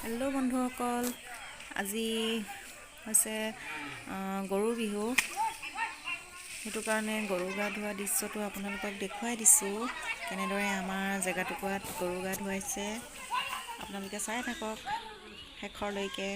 Hello' বন্ধুসকল, আজি হৈছে গৰু বিহু। সেইটো কাৰণে গৰু গা ধোৱা দৃশ্যটো আপোনালোকক দেখুৱাই দিছোঁ, কেনেদৰে আমাৰ জেগাটুকুৰাত গৰু গা ধুৱাইছে। আপোনালোকে চাই থাকক শেষৰলৈকে।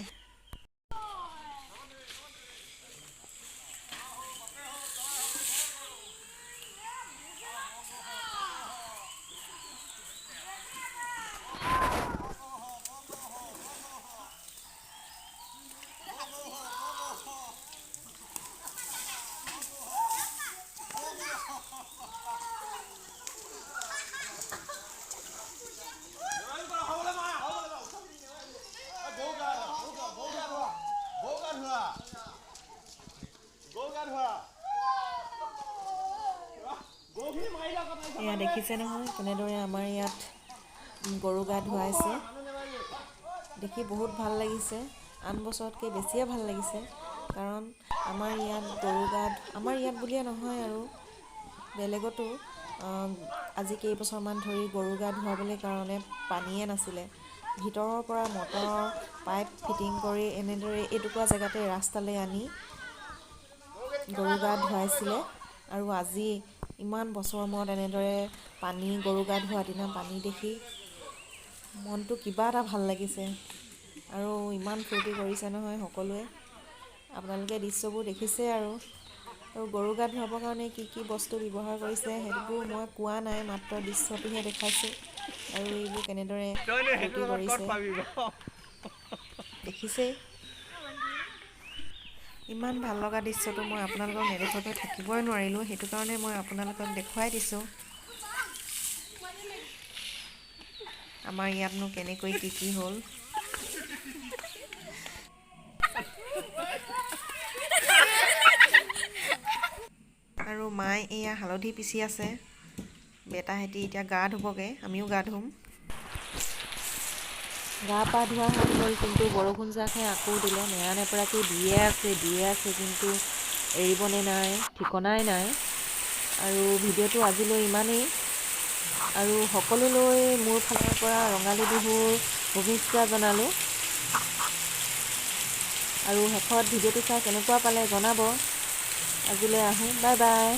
এয়া দেখিছে নহয়, কেনেদৰে আমাৰ ইয়াত গৰু গা ধুৱাইছে। দেখি বহুত ভাল লাগিছে, আন বছৰতকৈ বেছিয়ে ভাল লাগিছে। কাৰণ আমাৰ ইয়াত গৰু গা, আমাৰ ইয়াত বুলিয়ে নহয় আৰু বেলেগতো আজি কেইবছৰমান ধৰি গৰু গা ধুৱাবলৈ কাৰণে পানীয়ে নাছিলে। ভিতৰৰ পৰা মটৰৰ পাইপ ফিটিং কৰি এনেদৰে এইটুকুৰা জেগাতে ৰাস্তালৈ আনি গৰু গা ধুৱাইছিলে। আৰু আজি ইমান বছৰৰ মূৰত এনেদৰে পানী, গৰু গা ধোৱা দিনা পানী দেখি মনটো কিবা এটা ভাল লাগিছে। আৰু ইমান ফূৰ্তি কৰিছে নহয় সকলোৱে, আপোনালোকে দৃশ্যবোৰ দেখিছে। আৰু আৰু গৰু গা ধুৱাবৰ কাৰণে কি কি বস্তু ব্যৱহাৰ কৰিছে সেইবোৰ মই কোৱা নাই, মাত্ৰ দৃশ্যটোহে দেখাইছোঁ। আৰু এইবোৰ কেনেদৰে ফূৰ্তি কৰিছে দেখিছেই। ইমান ভাল লগা দৃশ্যটো মই আপোনালোকক নেদেখুৱাকৈ থাকিবই নোৱাৰিলোঁ, সেইটো কাৰণে মই আপোনালোকক দেখুৱাই দিছোঁ। আমাৰ ইয়াতনো কেনেকৈ কি কি হ'ল। আৰু মায়ে এয়া হালধি পিচি আছে। বেটাহেঁতি এতিয়া গা ধুবগৈ, আমিও গা ধুম। গা পা ধোৱা হৈ গ'ল, কিন্তু বৰষুণ জাকহে আকৌ দিলে। নেৰা নেপেৰাকৈ দিয়ে আছে, দিয়ে আছে, কিন্তু এৰিবনে নাই ঠিকনাই নাই। আৰু ভিডিঅ'টো আজিলৈ ইমানেই। আৰু সকলোলৈ মোৰ ফালৰ পৰা ৰঙালী বিহুৰ শুভেচ্ছা জনালোঁ। আৰু শেষত ভিডিঅ'টো চাই কেনেকুৱা পালে জনাব। আজিলৈ আহোঁ, বাই বাই।